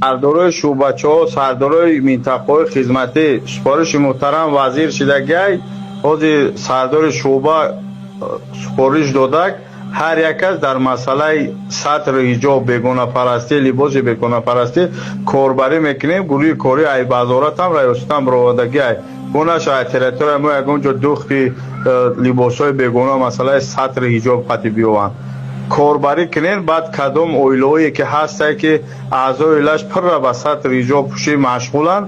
Сардорои шӯъбачаҳо, сардорои минтақаҳои хизматӣ, супориши муҳтарам вазир шидагиай, ҳозир сардори шӯъба супориш додак, ҳар як кас дар масъалаи сатри ҳиҷоб, бегонапарастӣ, либоси бегонапарастӣ корбарӣ мекунем. Гурӯҳи корӣ ай вазоратам, раёсатам баровардагиай. Гунаша ай территорияи мо ягон ҷо духти либосҳои бегона, масъалаи сатри ҳиҷоб қати биёванд. Корбарӣ кунен, баъд кадом оилаҳое ки ҳастае, ки аъзои оилааш пурра ба сатри ҳиҷоб пӯшӣ машғуланд,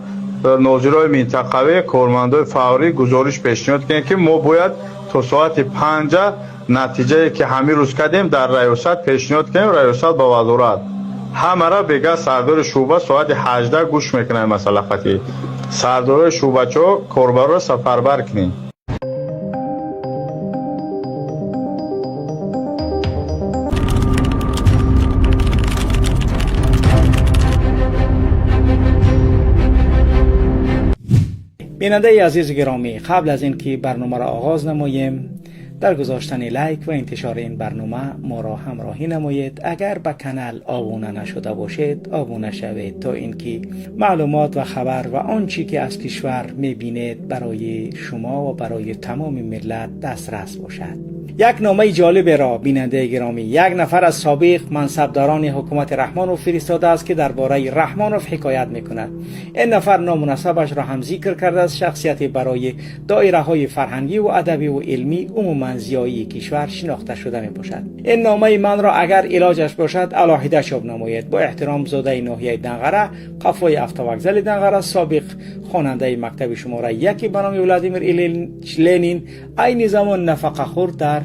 нозирои минтақавӣ, кормандои фаврӣ гузориш пешниҳод кунед, ки мо бояд то соати 5 натиҷае ки ҳамин рӯз кардем дар раёсат пешниҳод кунем, раёсат ба вазорат. Ҳамара бега сардори шӯъба соати 18 гӯш мекунад масъала хати. Сардорои шӯъбачаҳо корбарро сафарбар кунед. بیننده عزیز گرامی، قبل از اینکه برنامه را آغاز نماییم، در گذاشتن لایک و انتشار این برنامه ما را همراهی نمایید. اگر به کانال آبونه نشده باشید، آبونه شوید تا اینکه معلومات و خبر و آنچه که از کشور میبینید برای شما و برای تمام ملت دسترس باشد. یک نامه جالب را بیننده گرامی یک نفر از سابق منصبداران حکومت رحمانوف فرستاده است که درباره رحمانوف حکایت میکند. این نفر نام و نسبش را هم ذکر کرده است. شخصیت برای دایره های فرهنگی و ادبی و علمی، عموما زیایی کشور شناخته شده می باشد. این نامه من را اگر علاجش باشد علاهیده چاپ نمایید. با احترام، زاده ناحیه دنغره، قفای автовокзал دنغره، سابق خواننده مکتب شماره 1 به نام ولادیمیر لنین، عین زمان نفقه خور. در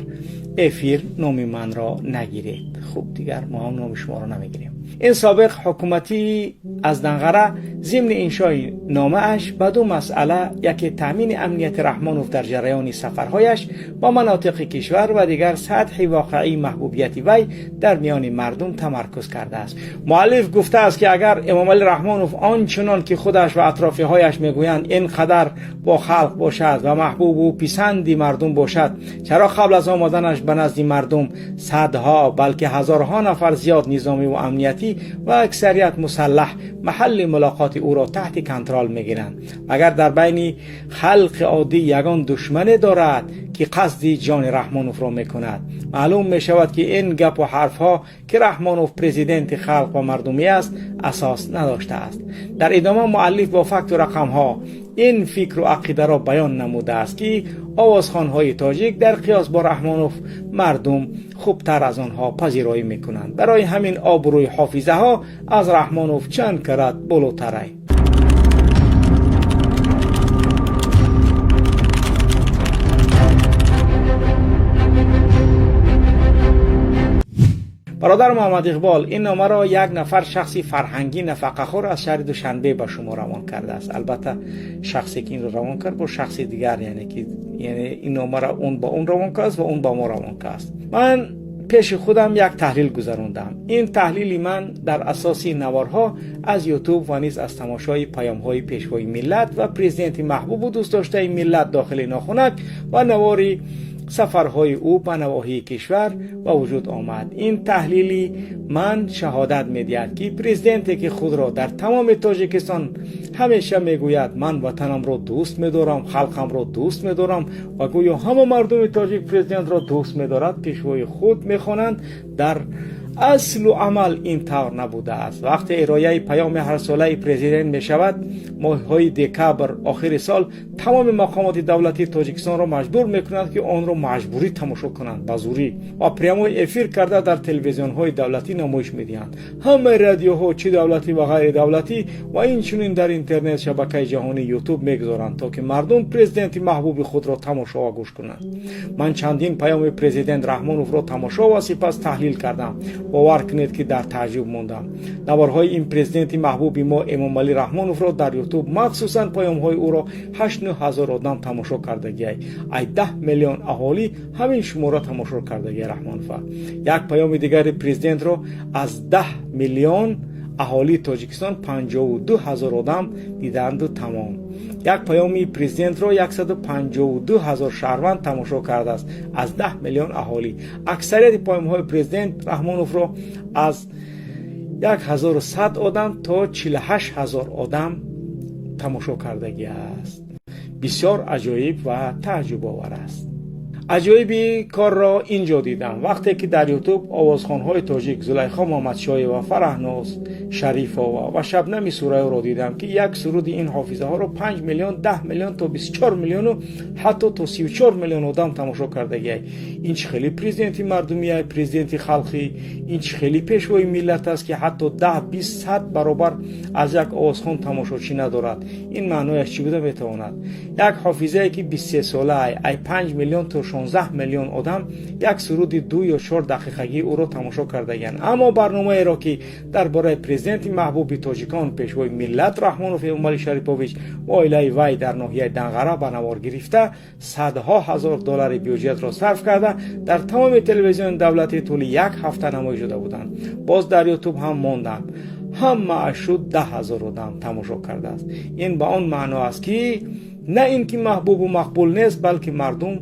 افیر نام من را نگیرید. خوب، دیگر ما هم نام شما را نمیگیریم. این سابق حکومتی از دنغره ضمن انشای نامه اش به دو مسئله، یکی تامین امنیت رحمانوف در جریان سفرهایش با مناطق کشور و دیگر سطح واقعی محبوبیت وی در میان مردم تمرکز کرده است. مؤلف گفته است که اگر امام علی رحمانوف آنچنان که خودش و اطرافی هایش میگویند اینقدر با خلق باشد و محبوب و پسند مردم باشد، چرا قبل از آمدنش به نزد مردم صدها بلکه هزارها نفر زیاد نظامی و امنیتی و اکثریت مسلح محل ملاقات او را تحت کنترل میگیرند؟ اگر در بین خلق عادی یگان دشمن دارد که قصد جان رحمانوف را میکند؟ معلوم می شود که این گپ و حرف ها که رحمانوف پرزیدنت خلق و مردمی است اساس نداشته است. در ادامه مؤلف با فکت و رقم ها این فکر و عقیده را بیان نموده است که آوازخوان‌های تاجیک در قیاس با رحمانوف مردم خوبتر از آنها پذیرایی میکنند. برای همین آبروی حافظه ها از رحمانوف چند کرت بالاتر. برادر محمد اقبال، این نامه را یک نفر شخصی فرهنگی نفقه خور از شهر دوشنبه به شما روان کرده است. البته شخصی که این رو روان کرد با شخصی دیگر، یعنی که یعنی این نامه را اون با اون روان کرد و اون با ما روان کرد. من پیش خودم یک تحلیل گذراندم. این تحلیل من در اساس نوارها از یوتیوب و نیز از تماشای پیام های پیشوای ملت و پرزیدنت محبوب و دوست داشته ملت داخل ناخونک و نواری سفرهای او به نواحی کشور به وجود آمد. این تحلیلی من شهادت میدهد که پرزیدنتی که خود را در تمام تاجیکستان همیشه میگوید من وطنم را دوست میدارم، خلقم را دوست میدارم و گویا همه مردم تاجیک پرزیدنت را دوست میدارد، پیشوای خود میخوانند، در اصل و عمل این طور نبوده است. وقتی ارائه پیام هر ساله پرزیدنت می شود، ماه های دکابر آخر سال، تمام مقامات دولتی تاجیکستان را مجبور میکنند که آن را مجبوری تماشا کنند، به زوری و прямой эфир کرده در تلویزیون های دولتی نمایش میدهند. همه رادیوها، چه دولتی و غیر دولتی، و این چنین در اینترنت شبکه جهانی یوتیوب میگذارند تا که مردم پرزیدنت محبوب خود را تماشا و گوش کنند. من چندین پیام پرزیدنت رحمانوف را تماشا و سپس تحلیل کردم. باور کنید که در تعجب ماندم. نوارهای این پرزیدنت محبوب ما امام علی رحمانوف را در یوتیوب، مخصوصا پیام های او را، 8 هزار آدم تماشا کردگی. ای 10 میلیون اهالی همین شماره تماشا کردگی رحمانوف. یک پیام دیگر پرزیدنت را از 10 میلیون اهالی تاجیکستان 52 هزار آدم دیدند و تمام. یک پیامی پرزیدنت را 152 هزار شهروند تماشا کرده است از 10 میلیون اهالی. اکثریت پیام های پرزیدنت رحمانوف را از 1100 одам то 48 000 одам тамошо кардагӣ аст. Бисёр аҷоиб ва тааҷҷубовар аст. Аҷоиби корро ин ҷо дидам, вақте ки дар Ютуб овозхонҳои тоҷик Зулайхо Муҳаммадшоева, Фараҳноз Шарифова ва Шабнами Сурайёро дидам, ки як суруди ин ҳофизаҳоро 5 миллион, 10 миллион то 24 миллиону ҳатто то 34 миллион одам тамошо кардагиай. Ин чӣ хеле президенти мардумиай, президенти халқӣ? Ин чӣ хеле пешвои миллат аст, ки ҳатто 10, 20, 100 баробар аз як овозхон тамошочӣ надорад? Ин маънояш чӣ буда метавонад? Як ҳофизае, ки 23 солаай, ай 5 миллион то 16 миллион одам як суруди 2 ё 4 дақиқагии ӯро тамошо кардагианд. Аммо барномаеро, ки дар бораи президенти маҳбуби тоҷикон, пешвои миллат Раҳмонов Эмомалӣ Шарипович ва оилаи вай дар ноҳияи Данғара ба навор гирифта, садҳо ҳазор доллари бюҷетро сарф карда, дар тамоми телевизиони давлатӣ тӯли як ҳафта намоиш дода буданд, боз дар Ютуб ҳам монданд, ҳамааш шуд 10 000 одам тамошо кардааст. Ин ба он маъно аст, ки на ин ки маҳбубу мақбул нест, балки мардум,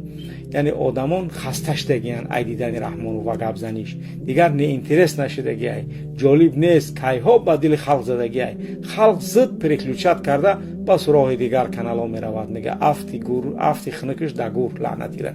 яъне одамон, хаста шудагиянд ай дидани Раҳмонов ва гапзаниш. Дигар неинтерес нашудагиай, ҷолиб нест, кайҳо ба дили халқ задагиай. Халқ зуд переключать карда, ба суроғи дигар каналҳо меравад. Мега, афти гур, афти хунукш да гур, лаънатира.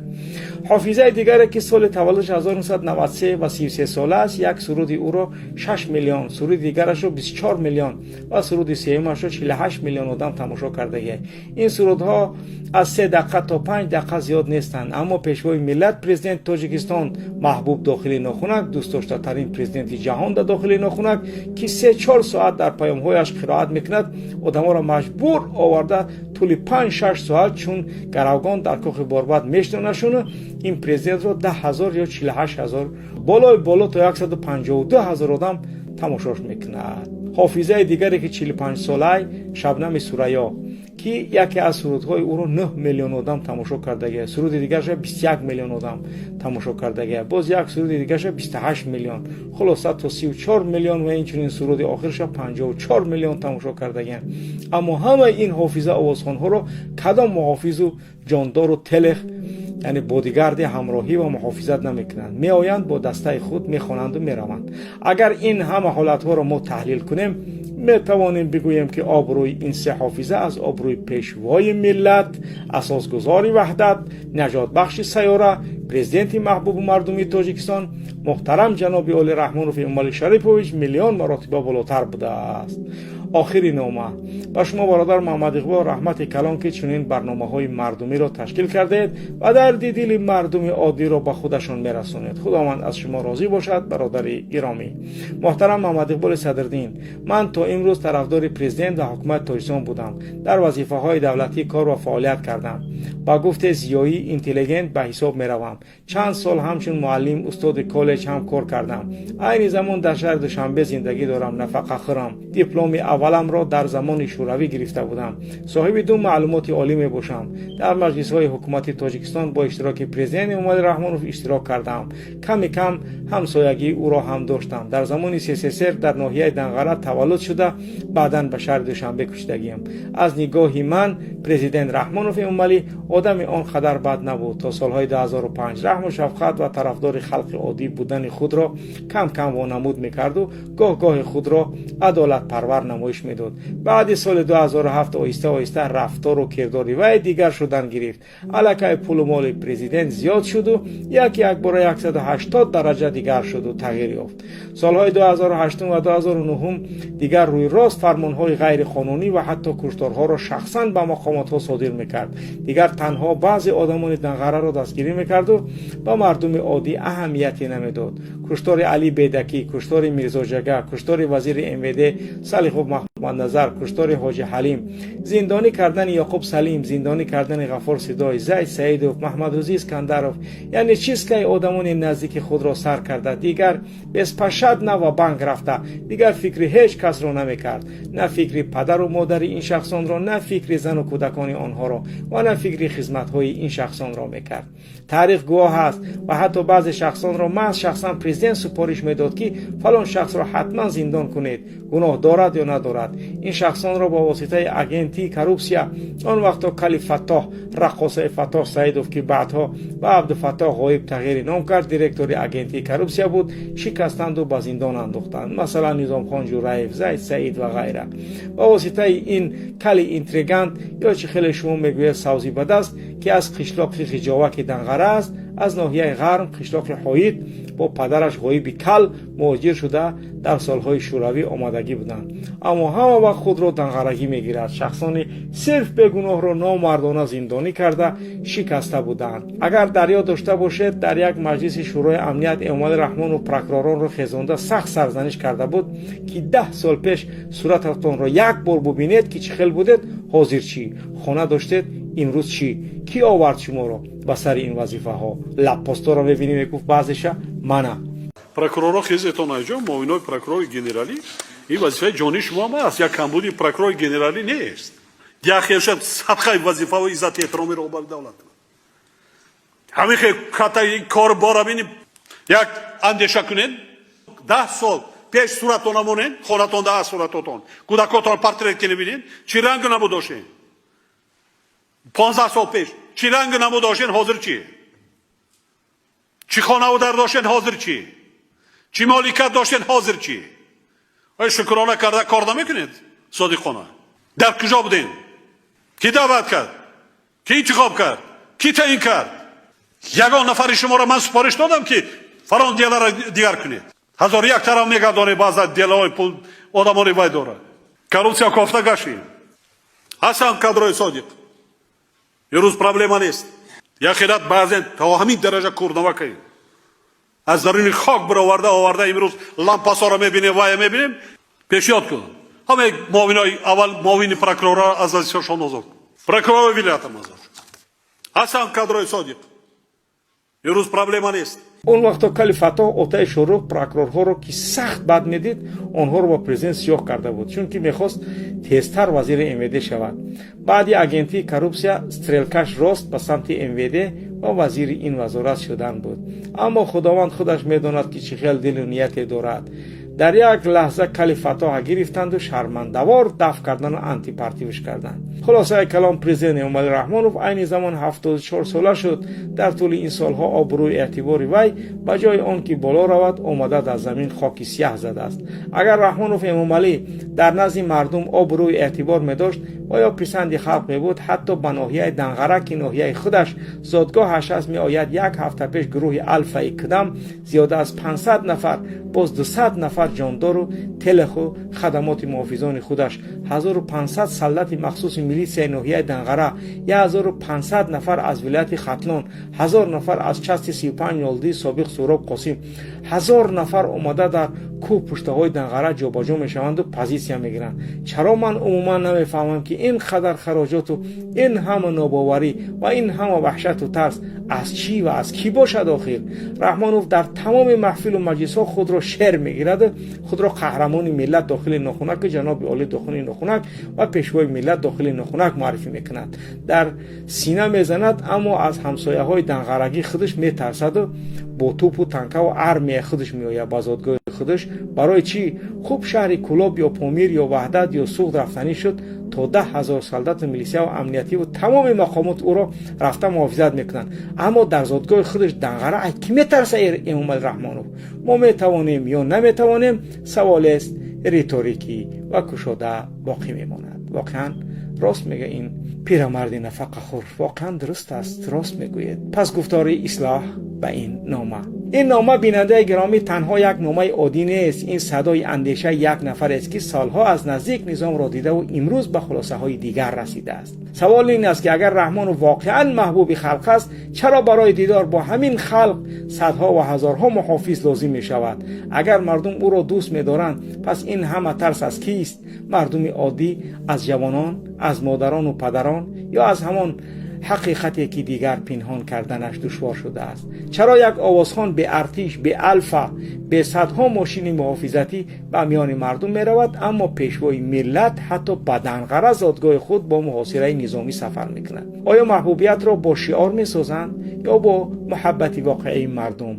Ҳофизаи дигаре, ки соли таваллудш 1993 ва 33 сола аст, як суруди ӯро 6 миллион, суруди дигарашро 24 миллион ва суруди сеюмашро 48 миллион одам тамошо кардагиай. Ин сурудҳо аз 3 дақиқа то 5 дақиқа зиёд нестанд. Аммо пешвои миллат, президенти Тоҷикистон, маҳбуб дохили нохунак, дӯстдоштатарин президенти ҷаҳон дар дохили нохунак, ки 3-4 соат дар паёмҳояш қироат мекунад, одаморо маҷбур оварда тӯли 5-6 соат чун гаравгон дар кохи борбад мешинонашуну ин президентро 10 000 ё 48 000, болои боло то 152 000 одам тамошош мекунад. Ҳофизаи дигаре, ки 45-солаи, Шабнами Сурайё, ки яке аз сурудҳои ӯро 9 миллион одам тамошо кардагия, суруди дигарша 21 миллион одам тамошо кардагия, боз як суруди дигарша 28 миллион, хулоса то 34 миллион ва инчунин суруди охирша 54 миллион тамошо кардагиянд. Аммо ҳамаи ин ҳофиза овозхонҳоро кадом муҳофизу ҷондору телех, яъне бодигарди ҳамроҳӣ ва муҳофизат намекунанд. Меоянд, бо дастаи худ мехонанду мераванд. Агар ин ҳама ҳолатҳоро мо таҳлил кунем, метавонем бигӯем, ки обрӯи ин се ҳофиза аз обрӯи пешвои миллат, асосгузори ваҳдат, наҷотбахши сайёра, президенти маҳбубу мардумии Тоҷикистон муҳтарам ҷаноби оли Раҳмонов Эмомалӣ Шарипович миллион маротиба болотар будааст. Охири нома ба шумо, бародар Муҳаммад Иқбол, раҳмати калон, ки чунин барномаҳои мардумиро ташкил кардаед ва дарди дили мардуми оддиро ба худашон мерасонед. Худованд аз шумо розӣ бошад, бародари гиромӣ. Муҳтарам Муҳаммад Иқболи Садриддин, ман то имрӯз тарафдори президент ва ҳукумати Тоҷикистон будам. Дар вазифаҳои давлатӣ кор ва фаъолият кардам. Ба гуфте зиёӣ, интеллигент ба ҳисоб меравам. Чанд сол ҳамчун муаллим, устоди коллеҷ ҳам кор кардам. Айни замон дар шаҳри Душанбе зиндагӣ дорам, нафақахӯрам. Дипломи авваламро дар замони Шӯравӣ гирифта будам. Соҳиби ду маълумоти олӣ мебошам. Дар маҷлисҳои ҳукумати Тоҷикистон бо иштироки президент Эмомалӣ Раҳмонов иштирок кардаам. Ками кам ҳамсоягии ӯро ҳам доштам. Дар замони СССР дар ноҳияи Данғара таваллуд шуда, баъдан ба шаҳри Душанбе кӯчидагиам. Аз нигоҳи ман президент Раҳмонов Эмомалӣ одами он қадар бад набуд. То солҳои 2005 раҳму шафқат ва тарафдори халқи оддӣ будани худро кам кам вонамуд мекарду гоҳ гоҳи худро адолатпарвар намоиш медод. Баъди соли 2007 оҳиста оҳиста рафтору кирдори вай дигар шудан гирифт. Аллакай пулу моли президент зиёд шуду як якбора 180 дараҷа дигар шуду тағйир ёфт. Солҳои 2008 ва 2009 дигар рӯйрост фармонҳои ғайриқонунӣ ва ҳатто кушторҳоро шахсан ба мақомотҳо содир мекард. Дигар танҳо баъзе одамони Данғараро дастгирӣ мекарду ба мардуми оддӣ аҳамияте намедод. Куштори Али Бедакӣ, куштори Мирзоҷага, куштори вазири МВД Салихов Маҳмадназар, куштори Ҳоҷи Ҳалим, зиндонӣ кардани Ёқуб Салим, зиндонӣ кардани Ғаффор Сидой, Зайд Саидов, Маҳмадрӯзӣ Искандаров, яъне чистка и одамони наздики худро сар карда, дигар беспощадно ва-банк рафта, дигар фикри ҳеҷ касро намекард: на фикри падару модари ин шахсонро, на фикри зану кӯдакони онҳоро ва на фикри хизматҳои ин шахсонро мекард. Таърих Гувоҳ аст. Ва ҳатто баъзе шахсонро маҳз шахсан президент супориш медод, ки фалон шахсро ҳатман зиндон кунед, гуноҳ дорад ё надорад. Ин шахсонро бо воситаи агентии коррупсия, он вақто Кали Фаттоҳ, раққосаи Фаттоҳ Саидов, ки баъдҳо ба Абдуфаттоҳ Ғоиб тағйири ном кард, директори агентии коррупсия буд, шикастанду ба зиндон андохтанд. Масалан, Низомхон Ҷураев, Зайд Саид ва ғайра. Ба воситаи ин кали интригант ё чӣ хеле шумо мегӯяд, савзи ба даст, ки аз қишлоқи Хиҷоваки Данғара аст, аз ноҳияи Ғарм, қишлоқи Ҳоид, бо падараш Ғоиби Кал муҳоҷир шуда дар солҳои шӯравӣ омадагӣ буданд, аммо ҳама вақт худро данғарагӣ мегирад, шахсони сирф бегуноҳро номардона зиндонӣ карда шикаста буданд. Агар дар ёд дошта бошед, дар як маҷлиси Шӯрои амният Эмомалӣ Раҳмонов прокуроронро хезонда сахт сарзаниш карда буд, ки 10 сол пеш сурататонро як бор бубинед, ки чӣ хел будед, ҳозир чӣ хона доштед, имрӯз чӣ, кӣ овард шуморо ба сари ин вазифаҳо? Лаппосторо мебинӣ, мегуфт баъзеша мана. Прокурорро хезетон айҷо, муовинои прокурори генералӣ, ин вазифаи ҷонии шумо ҳам аст. Як камбуди прокурори генералӣ нест, як хешад садқаи вазифаву иззати эҳтироми роҳбари давлат. Ҳамин хел ката кор бора бини, як андеша кунед: 10 сол пеш суратона монед, хонатон да суратотон, кӯдакотон портрет ки бинед, чӣ ранг набуд доштем. 15 сол пеш чӣ ранг набуд доштен, ҳозир чӣ? Чӣ хонаву дар доштен, ҳозир чӣ? Чӣ моликат доштен, ҳозир чӣ? Ой, шукрона карда кор намекунед содиқона. Дар куҷо будем? Кӣ даъват кард? Кӣ интихоб кард? Кӣ таъин кард? Ягон нафари шуморо ман супориш додам, ки фалон дело ро дигар кунед? Ҳазору як тараф мегардонед, баъза дело ҳои пул одамони вай дорад. Коррупсия кофта гаштем. Ҳастанд кадрои содиқ, имрӯз проблема нест. Яхелат баъзен то ҳамин дараҷа курнава кунед, аз даруни хок бироварда оварда. Имрӯз лампасоро мебинем, вая мебинем. Пешниҳод кун, ҳамаи муовинои аввал, муовини прокурора аз вазифашон озод, прокурори вилоятам озод. Ҳастанд кадрои содиқ, имрӯз проблема нест. Он вақто Кали Фаттоҳ Отаи Шорух прокурорҳоро, ки сахт бад медид, онҳоро ба президент сиёҳ карда буд, чунки мехост тезтар вазири МВД шавад. Баъди агентии коррупсия стрелка ш рост ба самти МВД ва вазири ин вазорат шудан буд. Аммо Худованд худаш медонад, ки чӣ хел дилу нияте дорад. Дар як лаҳза Кали Фаттоҳа гирифтанду шармандавор дафт кардану антипартивиш карданд. Хулосаи калом, президент Эмомалӣ Раҳмонов айни замон 74 сола шуд. Дар тӯли ин солҳо обрӯи эътибори вай ба ҷои он ки боло равад, омада дар замин хоки сиёҳ задааст. Агар Раҳмонов Эмомалӣ дар назди мардум обрӯи эътибор медошт ва ё писанди халқ мебуд, ҳатто ба ноҳияи Данғара, ки ноҳияи худаш, зодгоҳаш аст, меояд. Як ҳафта пеш гурӯҳи Алфаи Кидам зиёда аз 500 нафар, боз 200 нафар ҷондору телеху хадамоти муҳофизони худаш, 1500 солдати махсуси милитсияи ноҳияи Данғара, 1500 нафар аз вилояти Хатлон, 1000 нафар аз части 3502 собиқ Суроб Қосим, 1000 нафар омада дар кӯҳ пуштаҳои Данғара ҷобаҷо мешаванду позитсия мегиранд. Чаро ман умуман намефаҳмам, ки ин қадар хароҷоту ин ҳама нобоварӣ ва ин ҳама ваҳшату тарс аз чӣ ва аз кӣ бошад? Охир Раҳмонов дар тамоми маҳфилу маҷлисҳо худро шер мегирад, худро қаҳрамони миллат дохили нохунак, ҷаноби олӣ дохили нохунак ва пешвои миллат дохили нохунак муаррифӣ мекунад, дар сина мезанад, аммо аз ҳамсояҳои данғарагӣ худаш метарсаду бо тӯпу танкаву армияи худаш меояд ба зодгоҳи худаш. Барои чӣ? Хуб, шаҳри Кӯлоб ё Помир ё Ваҳдат ё Суғд рафтанӣ шуд, то 10 000 солдату милисияву амниятиву тамоми мақомот ӯро рафта муҳофизат мекунанд, аммо дар зодгоҳи худаш Данғара ай кӣ метарса Эмомалӣ Раҳмонов? Мо метавонем ё наметавонем, саволест риторикӣ ва кушода боқӣ мемонад. Воқеан рост мега ин пирамарди нафақахӯр, воқеан дуруст аст, рост мегӯед. Пас гуфтори ислоҳ ба ин нома. Ин нома, бинандаи гиромӣ, танҳо як номаи оддӣ нест. Ин садои андешаи як нафарест, ки солҳо аз наздик низомро дидаву имрӯз ба хулосаҳои дигар расидааст. Савол ин аст, ки агар Раҳмонов воқеан маҳбуби халқ аст, чаро барои дидор бо ҳамин халқ садҳо ва ҳазорҳо муҳофиз лозим мешавад? Агар мардум ӯро дӯст медоранд, пас ин ҳама тарс аз кист? Мардуми оддӣ, аз ҷавонон, аз модарону падарон ё аз ҳамон Ҳақиқате ки дигар пинҳон карданаш душвор шудааст. Чаро як овозхон бе артиш, бе Алфа, бе садҳо мошини муҳофизатӣ ба миёни мардум меравад, аммо пешвои миллат ҳатто ба Данғара, зодгоҳи худ, бо муҳосираи низомӣ сафар мекунад? Оё маҳбубиятро бо шиор месозанд ё бо муҳаббати воқеии мардум?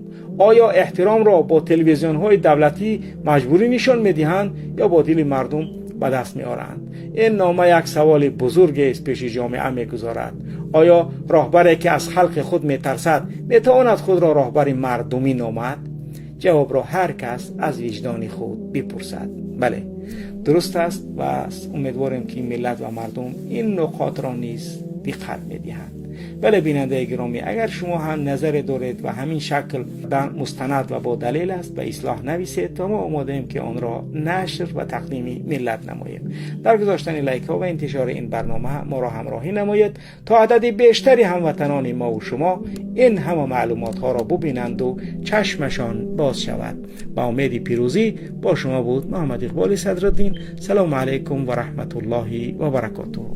Оё эҳтиромро бо телевизионҳои давлатӣ маҷбурӣ нишон медиҳанд ё бо дили мардум ба даст меоранд? Ин нома як саволи бузургест пеши ҷомеа мегузорад. Оё роҳбаре, ки аз халқи худ метарсад, метавонад худро роҳбари мардумӣ номад? Ҷавобро ҳар кас аз виҷдони худ бипурсад. Бале, дуруст аст ва умедворем, ки миллат ва мардум ин нуқотро низ диққат медиҳанд. Бале, бинандаи гиромӣ, агар шумо ҳам назаре доред ва ҳамин шакл мустанад ва бо далел аст, ба ислоҳ нависед, то мо омодаем, ки онро нашр ва тақдими миллат намоем. Дар гузоштани лайкҳо ва интишори ин барнома моро ҳамроҳӣ намоед, то адади бештари ҳамватанони мо ва шумо ин ҳама маълумотҳоро бубинанду чашмашон боз шавад. Ба умеди пирӯзӣ, бо шумо буд Муҳаммад Иқболи Садриддин. Салому алайкум ва раҳматуллоҳи ва баракотуҳ.